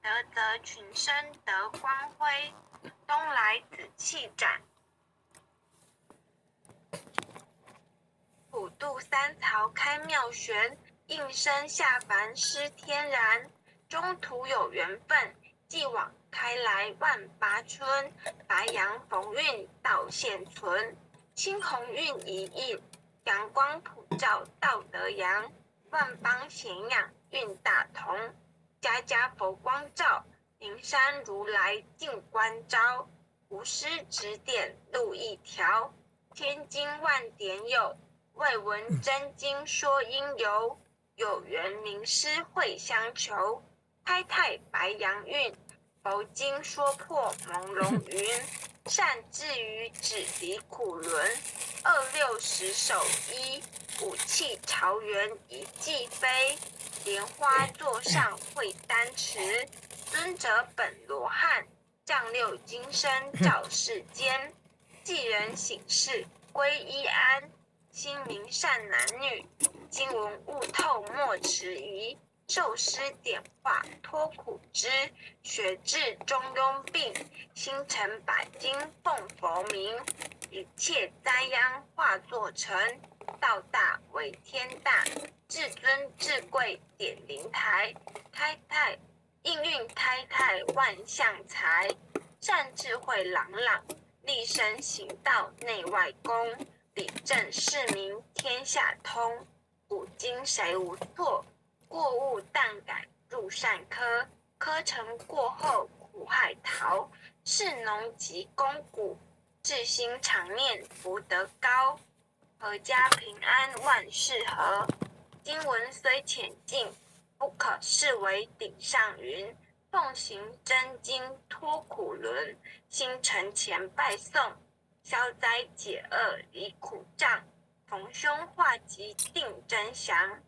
德泽群生得光辉，东来紫气展。普渡三曹开妙玄，应身下凡施天然。中土有缘分，继往开来万八春。白羊逢运道现存，青红运一印，阳光普照道德扬。万邦咸阳运大同，家家佛光照，灵山如来净观照。无师指点路一条，千经万典有，未闻真经说因由。有缘名师会相求，开泰白羊运，佛经说破朦胧云。善治于止离苦轮，二六十首一，五气朝元一骑飞，莲花座上会丹池，尊者本罗汉，丈六金身照世间，济人醒世归依安，心明善男女，经文悟透莫迟疑。受师点化脱苦枝，学至中庸病，心诚把经奉佛名，一切灾殃化作尘，道大为天大，至尊至贵点灵台，开泰应运开泰万象财，善智慧朗朗，立身行道内外功，理正事明天下通，古今谁无错？过误但改入善科，科成过后苦海逃。士农及公谷，至心常念福德高。阖家平安万事和。经文虽浅近，不可视为顶上云。奉行真经脱苦轮，心诚前拜诵，消灾解厄离苦障，逢凶化吉定真祥。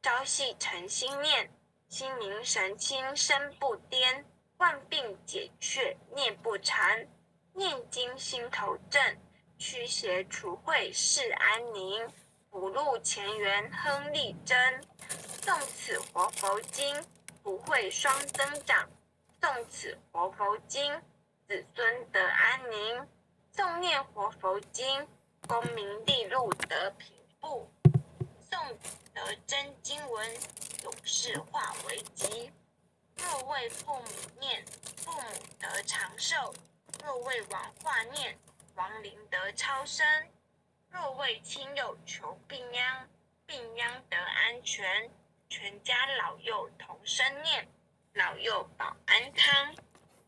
朝夕诚心念，心明神清身不颠，万病解却念不缠。念经心头正，驱邪除秽世安宁。福禄前缘亨利贞。诵此活佛经，福慧双增长。诵此活佛经，子孙得安宁。诵念活佛经，功名利禄得平复。诵得真经文，永世化为吉。若为父母念，父母得长寿；若为亡化念，亡灵得超生；若为亲友求病殃，病殃得安全。全家老幼同声念，老幼保安康。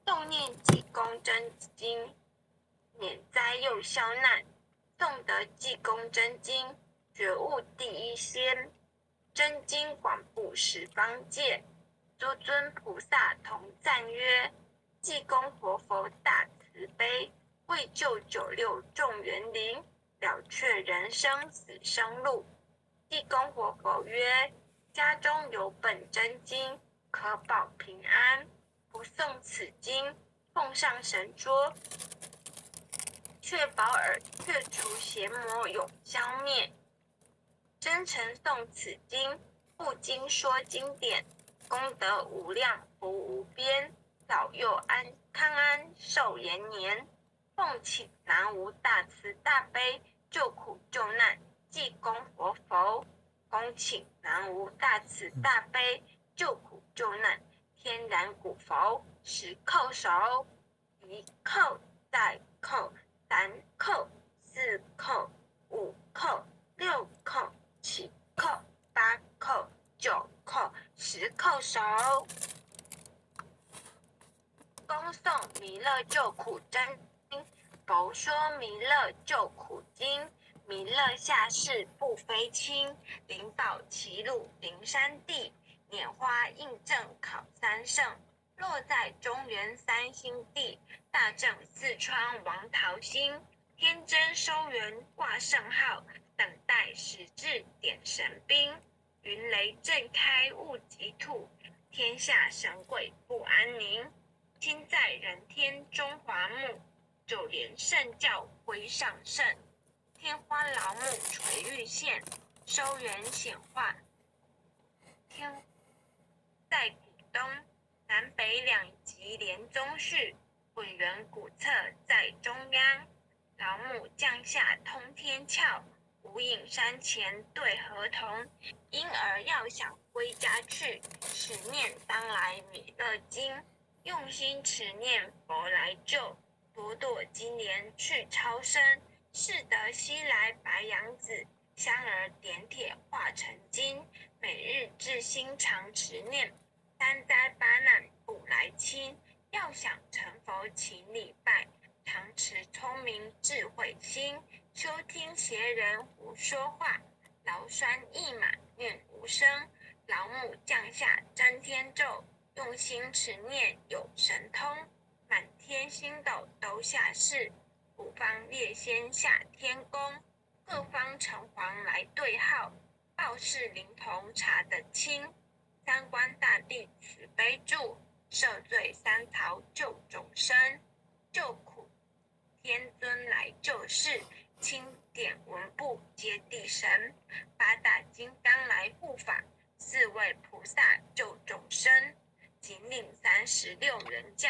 诵念济公真经，免灾又消难。诵得济公真经，觉悟第一仙，真经广布十方界，诸尊菩萨同赞曰：济公活佛大慈悲，为救九六众缘灵，了却人生死生路。济公活佛曰：家中有本真经，可保平安。不诵此经，奉上神桌，确保耳却除邪魔永消灭。真诚诵此经，不经说经典，功德无量福无边，老幼安康安寿延年。奉请南无大慈大悲救苦救难济公活佛，恭请南无大慈大悲救苦救难天然古佛十叩首，一叩再叩，三叩，四叩，五叩，六叩，七叩，八叩，九叩，十叩首。恭诵弥勒救苦真经，佛说弥勒救苦经。弥勒下世不非轻，灵宝齐鲁灵山地，拈花印证考三圣，落在中原三星地，大正四川王桃心，天真收元挂圣号，等待时至点神兵，云雷震开雾及土，天下神鬼不安宁。亲在人天中华母，九莲圣教归上圣，天花老母垂玉线，收元显化天在古东南南北兩極連宗序，混元古冊在中央。老母降下通天竅，無影山前對河童。嬰兒要想歸家去，持念當來彌勒經，用心持念佛來救，朵朵金蓮去超生。識得西來白羊子，香兒點鐵化成金。每日至心常持念，三災八難不來侵。要想成佛勤禮拜，常持聰明智慧心，休聽邪人胡說話。勞栓一馬念無聲，老母降下真天咒，用心持念有神通，滿天星斗都下世，五方列仙下天宮，各方城隍來對號，報事靈童查得清，三官大帝慈悲助，赦罪三曹救眾生，救苦天尊來救世。欽點文部揭諦神，八大金剛來護法，四位菩薩救眾生，錦領36員將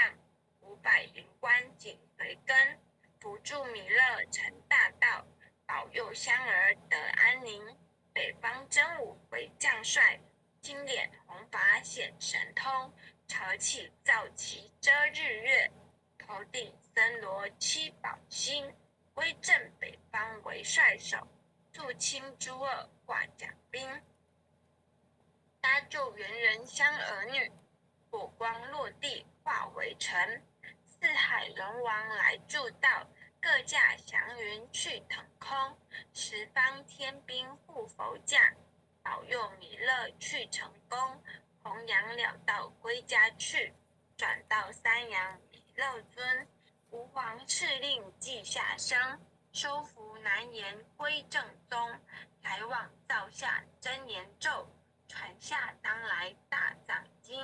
，500靈官緊隨跟，扶助彌勒成大道，保佑香兒得安寧。北方真武為將帥，金臉紅髮顯神通，潮起皂旗遮日月，頭頂森羅七寶星。威震北方為帥首，肅清諸惡掛甲兵，搭救猿人香兒女，火光落地化為塵。四海龍王來助道，各駕祥雲去騰空。十方天兵護佛駕，保佑彌勒去成功。弘揚了道歸家去，轉到三陽彌勒尊。吾皇敕令記下生，收服難言歸正宗。來往造下真言咒，傳下當來大藏經。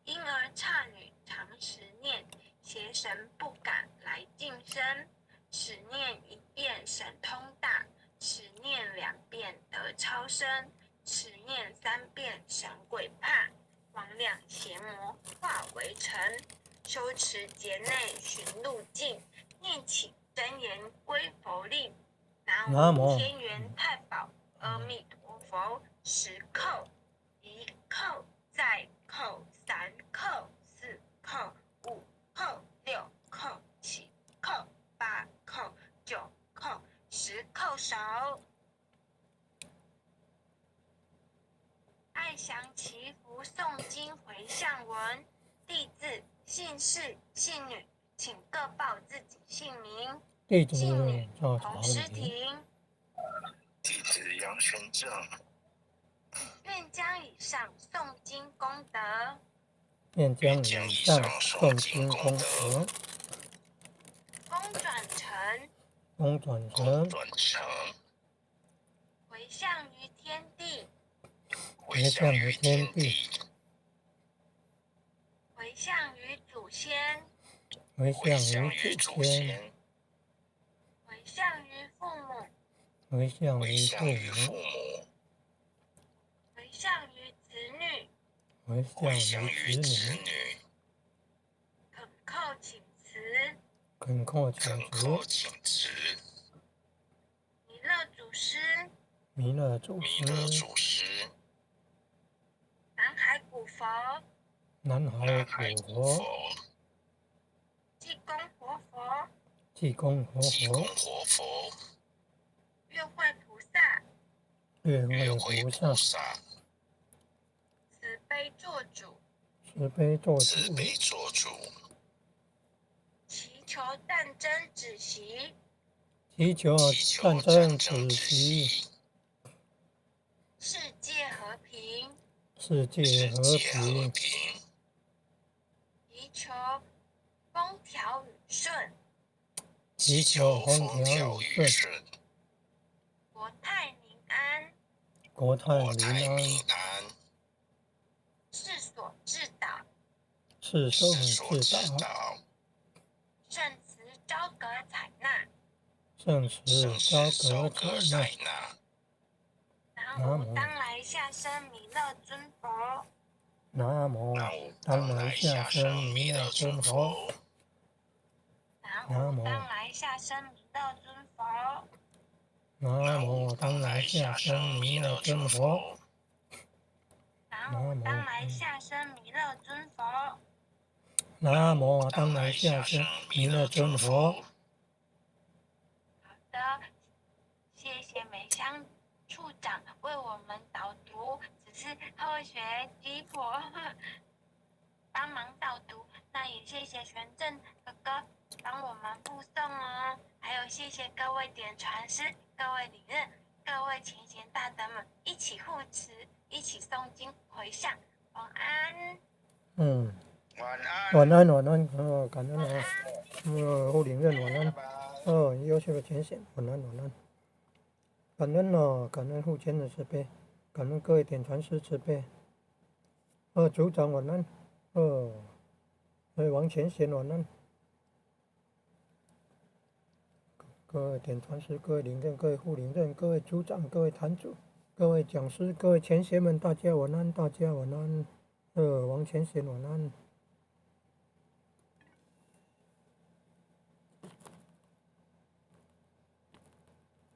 嬰兒剎女常持念，邪神不敢來近身。持念一遍神通大，持念兩遍得超生，持念三遍神鬼怕，魍魎邪魔化為塵。修持劫內尋路徑，念起真言歸佛令。南無天元太保阿彌陀佛。十叩，一叩，再叩，三叩，四叩，五叩，六叩，七叩，八叩，九叩，十叩首。愛詳祈福誦經迴向文，弟子姓氏姓女，請各報自己姓名。弟子姓女叫洪詩婷。弟子楊玄正。願將以上誦經功德，願將以上誦經功德，功轉成，功轉成，轉成，迴向於天地，迴向於天地，迴向於祖先，迴向於祖先，迴向於父母，迴向於父母，迴向於子女，迴向於子女，懇叩請辭，懇叩請辭，彌勒祖師，彌勒祖師，南海古佛，南海古佛，濟公活佛，濟公活佛，月慧菩薩，月慧菩薩，慈悲作主，慈悲作主，祈求戰爭止息，祈求戰爭止息，世界和平，世界和平，祈求風調雨順，祈求風調雨順，國泰民安，國泰民安，世所至道，世所至道，聖慈昭閣採納，聖慈昭閣採納。南無當來下生彌勒尊佛。南無當來下生彌勒尊佛。南無當來下生彌勒尊佛。南無當來下生彌勒尊佛。南無當來下生彌勒尊佛。南無當來下生彌勒尊佛。好的，謝謝美香處長為我們導讀，只是後學雞婆幫忙導讀。那也謝謝玄正哥哥幫我們附誦哦，還有謝謝各位點傳師、各位領任、各位前賢大德們一起護持，一起誦經回向。晚安。晚安。晚安，晚安，哦，感恩啊，護領任晚安，哦，優秀的前賢晚安，晚安，感恩哦，感恩護監的慈悲，感恩各位點傳師慈悲，哦，組長晚安，哦，王前賢晚安，各位點傳師、各位領任、各位護領任、各位組長、各位壇主、各位講師、各位前賢們，大家晚安，大家晚安，王前賢晚安。